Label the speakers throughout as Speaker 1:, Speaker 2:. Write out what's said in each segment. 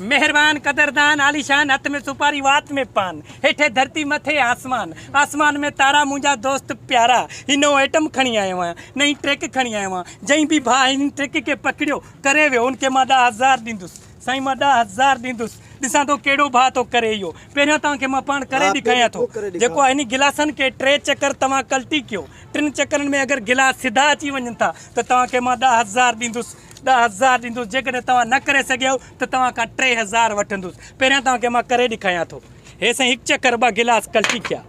Speaker 1: مهربان قدردان عاليشان هٿ ۾ سوپاري وات ۾ پان هيٺ ڌرتي مٿي آسمان آسمان ۾ تارا منهنجا دوست پيارا هي نئون ايٽم کڻي آيو آهيان نئين ٽريڪ کڻي آيو آهيان جنهن به ڀاء هن ٽريڪ کي پڪڙيو ڪري ويو ان کي مان 10,000 ڏيندس سائين مان 10,000 ڏيندس ڏسان ٿو ڪهڙو ڀاء ٿو ڪري اهو پهريان توهان کي مان پاڻ ڪري ڏيکاريان ٿو جيڪو هن گلاسن کي ٽي چڪر توهان ڪلٽي ڪيو ٽن چڪرن ۾ اگر گلاس سڌا اچي وڃن ٿا ته توهان کي مان 10,000 ڏيندس 10,000 ڏيندس، جيڪڏهن توهان نه ڪري سگهيؤ ته توهان کان 3,000 وٺندس. پهريان توهان کي مان ڪري ڏيکايان ٿو. هي سائين هڪ چڪر ٻه گلاس ڪلٽي ڪيا.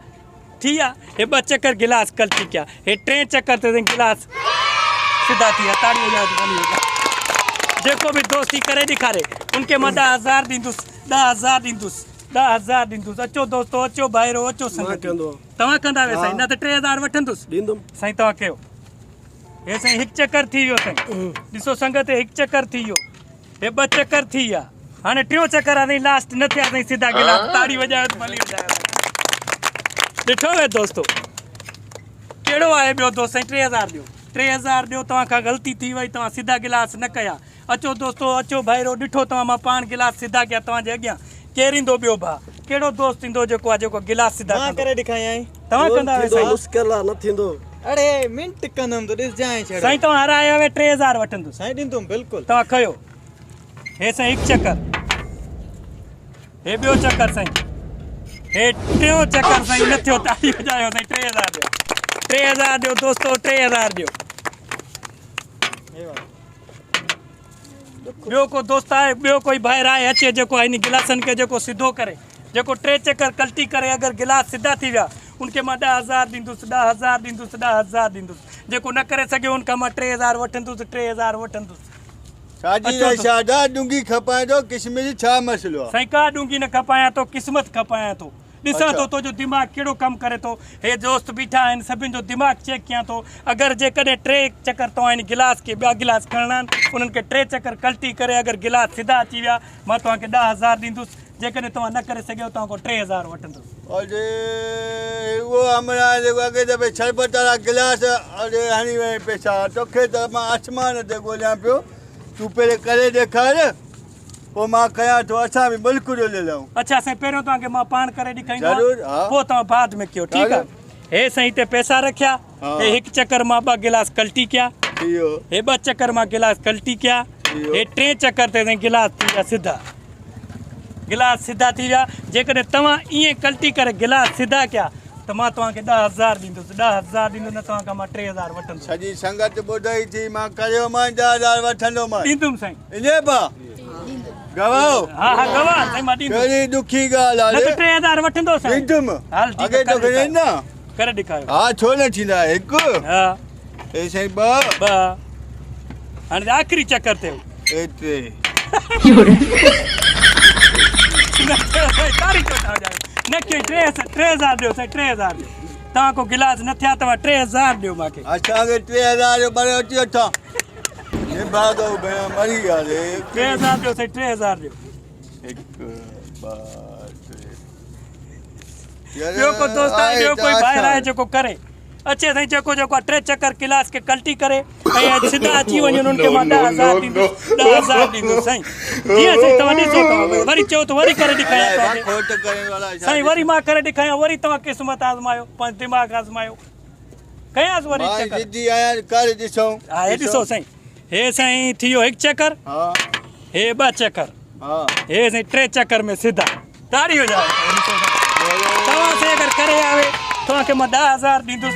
Speaker 1: ٿي ويا. هي ٻه چڪر گلاس ڪلٽي ڪيا. هي ٽئين چڪر تي سائين گلاس سڌا ٿي ويا. تاڙي وڄايو ته ڀلي وڄايو. جيڪو به دوستي ڪري ڏيکاري ان کي مان 10,000 ڏيندس، 10,000 ڏيندس، 10,000 ڏيندس. اچو دوستو، اچو ڀائرو، اچو سنگتي. توهان ڪندا وي سائين، نه ته 3,000 وٺندس. ڏيندم. سائين توهان ڪيو. هي سائين هڪ چڪر ٿي ويو سائين ڏسو سنگت هڪ چڪر ٿي ويو هي ٻه چڪر ٿي ويا هاڻي ٽيون چڪر آ سائين لاسٽ نه ٿيا سائين سڌا گلاس تاڙي وڄايو ته ڀلي وڄايو ڏٺو وي دوستو ڪهڙو آهي ٻيو دوست سائين 3000 ڏيو 3000 ڏيو توهان کان غلطي ٿي وئي توهان سڌا گلاس نه ڪيا اچو دوستو اچو ڀائرو ڏٺو توهان مان پاڻ گلاس سڌا ڪيا توهان جي اڳيان ڪير ايندو ٻيو ڀاء ڪهڙو دوست ايندو جيڪو آ جيڪو گلاس سڌا ڪندو. مان ڪري ڏيکايائين. توهان ڪندا آهيو سائين.
Speaker 2: مشڪل آ نه ٿيندو.
Speaker 3: اڙي منٽ ڪندم ته ڏسجانء ڇڙو.
Speaker 1: سائين توهان هارايا آهيو 3000 وٺندس.
Speaker 3: سائين ڏيندم بلڪل.
Speaker 1: توهان کيو. هي سائين هڪ چڪر. هي ٻيو چڪر سائين. هي ٽيون چڪر سائين نه ٿيو تاڙي وڄايو سائين 3000 ڏيو. 3000 ڏيو دوستو 3000 ڏيو. ٻيو ڪو دوست آهي ٻيو ڪوئي ڀائر آهي اچي جيڪو هن گلاسن کي جيڪو سڌو ڪري جيڪو ٽي چڪر ڪلٽي ڪري اگر گلاس سڌا ٿي ويا ان کي مان 10,000 ڏيندس 10,000 ڏيندس 10,000 ڏيندس جيڪو نه ڪري سگهيو ان کان مان 3,000 وٺندس 3,000 وٺندس.
Speaker 4: شاجي رشادا ڏونگي کپائين ٿو ڪشمش ڇا مسئلو آ.
Speaker 1: سائين ڪا ڏونگي نه کپايان ٿو قسمت کپايان ٿو. ڏسان ٿو تنهنجو دماغ ڪهڙو ڪم ڪري ٿو. هي دوست بيٺا آهن سڀن جو دماغ چيڪ ڪيان ٿو. اگر جيڪڏهن ٽي چڪر توهان هن گلاس کي ٻيا گلاس کڻڻا آهن انهن کي ٽي چڪر ڪلٽي ڪري اگر گلاس سڌا اچي ويا مان توهان کي 10,000 ڏيندس جيڪڏهن توهان نه ڪري سگهيو توهان کان 3,000 وٺندس.
Speaker 4: اڙي اهو همراهه جيڪو اڳي دفعي شربت وارا گلاس اڙي هڻي وئين پئسا توکي ته مان آسمان تي ڳوليان پيو تون پهرين ڪري ڏيکار. پوء مان ڪيان ٿو اسان به ملڪ جو ليلائون.
Speaker 1: اڇا سائين پهريون توهان کي مان پاڻ ڪري ڏيکاريندو آهيان پوء توهان بعد ۾ ڪيو ٺيڪ آهي. هي سائين هتي پئسا رکيا هي هڪ چڪر مان ٻه گلاس ڪلٽي ڪيا هي ٻه چڪر مان گلاس ڪلٽي ڪيا هي ٽئين چڪر تي سائين گلاس ٿي ويا سڌا گلاس سڌا ٿي ويا جيڪڏهن توهان ائين ڪلٽي ڪري گلاس سڌا ڪيا ته مان توهان کي 10,000 ڏيندس 10,000 ڏيندس نه توهان کان مان 3,000 وٺندس.
Speaker 4: سڄي سنگت ٻڌئي ٿي مان ڪريومانء 10,000 وٺندومانء.
Speaker 1: ڏيندم سائين.
Speaker 4: انجي با گواهه
Speaker 1: ها ها گواهه سائين مان ڏيندس.
Speaker 4: ڪهڙي ڏکي ڳالهه آ
Speaker 1: نه ته 3000 وٺندو سائين.
Speaker 4: ڏيندم
Speaker 1: هل ٺيڪ
Speaker 4: اڳي توکي ڏيندا
Speaker 1: ڪري ڏيکاريو.
Speaker 4: ها ڇو نه ٿيندا هڪ
Speaker 1: ها
Speaker 4: هي سائين ٻه
Speaker 1: ٻه هاڻي آخري چڪر ٿيو
Speaker 4: هي ٽي
Speaker 1: تاري چوٽا وڄايو نه ڪي 3000 ڏيو سائين 3000 ڏيو توهان کو گلاس نه ٿيا توهان 3000 ڏيو مانکي.
Speaker 4: اسان کي 3000 جو ٻريو اچي اٿان. نڀاڳو ڀيڻ مري ويا ري.
Speaker 1: 3000 ڏيو سائين 3000 ڏيو.
Speaker 4: هڪ ٻه ٽي.
Speaker 1: ٻيو ڪو دوست آهي ٻيو ڪوئي ڀائر آهي جيڪو ڪري اچي سائين جيڪو جيڪو ٽي چڪر ڪلاس کي ڪلٽي ڪري ۽ سڌا اچي وڃن ان کي مان 10,000 ڏيندس 10,000 ڏيندس سائين جيئن سائين توهان ڏسو توهان وري چئو ته وري ڪري ڏيکاريان توهان کي سائين وري مان ڪري ڏيکاريان وري توهان قسمت آزمايو پنهنجو دماغ آزمايو. ڪيانس وري
Speaker 4: مان
Speaker 1: چڪر.
Speaker 4: ضدي آهيان ڪر ڏسون.
Speaker 1: ها هي ڏسو سائين هي سائين ٿي ويو هڪ چڪر.
Speaker 4: ها.
Speaker 1: هي ٻه چڪر.
Speaker 4: ها.
Speaker 1: هي سائين ٽي چڪر ۾ سڌا. تاڙي وڄايو ڏسو سائين. توهان سائين اگر ڪري آوي توهان کي مان 10,000 ڏيندس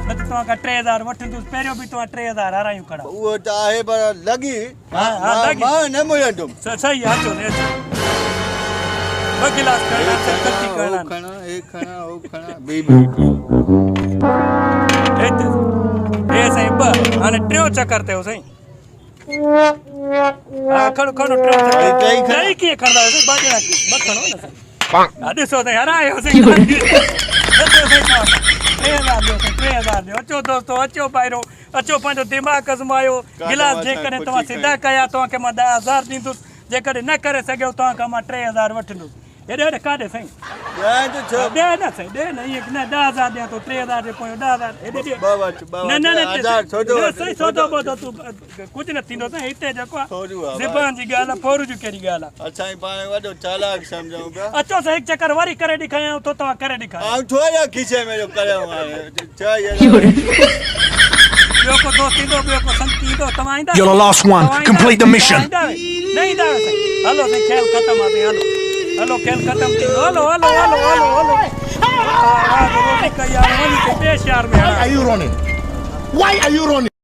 Speaker 1: نه ته توهان کان 3,000 وٺندس پهريون به توهان 3,000 هارايون کڙا.
Speaker 4: اهو ته آهي پر لڳي.
Speaker 1: ها ها لڳي.
Speaker 4: مان نه مڙندم.
Speaker 1: صحيح اچو سائين اچو. ٻه گلاس کڻڻا آهن ڪٽي کڻڻا آهن.
Speaker 4: کڻا هي کڻا هو کڻا ٻي ٻي.
Speaker 1: هت هي سائين ٻه هاڻي ٽيون چڪر تي هو سائين. ها کڻو کڻو ٽيون چڪر. ٽئي ڪيئن کڻندا آهيو سائين ٻه ڄڻا ٻه کڻو نه سائين. ها ڏسو سائين هرايو سائين. ڏسو سائين 3000 ڏيو سائين 3000 ڏيو اچو دوستو اچو ڀائرو. اچو پنهنجو دماغ آزمايو، گلاس جيڪڏهن توهان سڌا ڪيا توهان کي مان 10,000 ڏيندس، جيڪڏهن نه ڪري سگهيو توهان کان مان 3,000 وٺندس. هيڏي هيڏي ڪاڏي سائين؟
Speaker 4: ڏيان ته ڇو؟
Speaker 1: ڏي نه سائين ڏي نه ائين نه 10000 ڏيان ٿو 3000 جي پويان 10000 هيڏي ڏي.
Speaker 4: ٻه وٺ ٻه
Speaker 1: نه نه نه
Speaker 4: هزار سودو
Speaker 1: نه
Speaker 4: وٺ،
Speaker 1: سائين سودو ٻودو تون ڪجهه نه ٿيندو سائين هتي جيڪو آ
Speaker 4: ٿورو آ،
Speaker 1: زبان جي ڳالهه آ ڦورو جي ڪهڙي ڳالهه آ.
Speaker 4: اسان پاڻ وڏو چالاڪ سمجهون پيا.
Speaker 1: اچو سائين هڪ چڪر وري ڪري ڏيکاريان ٿو توهان ڪري ڏيکاريو.
Speaker 4: آئون ٿورا کيسي ۾ جو ڪريان هاڻي ڇا يار.
Speaker 1: ٻيو ڪو دوست ايندو ٻيو ڪو سنگتي ايندو توهان ايندا؟
Speaker 2: You're the last one.
Speaker 1: توهان ايندا؟
Speaker 2: Complete the mission.
Speaker 1: توهان ايندا؟ نه ايندا سائين هلو سائين کيل ختم آ سائين هلو هلو کيل ختم ٿي ويو هلو هلو هلو هلو هلو ها ها روٽي ڪئي آ وڃي ٻئي شهر ۾
Speaker 5: Why are you running? Why are you running?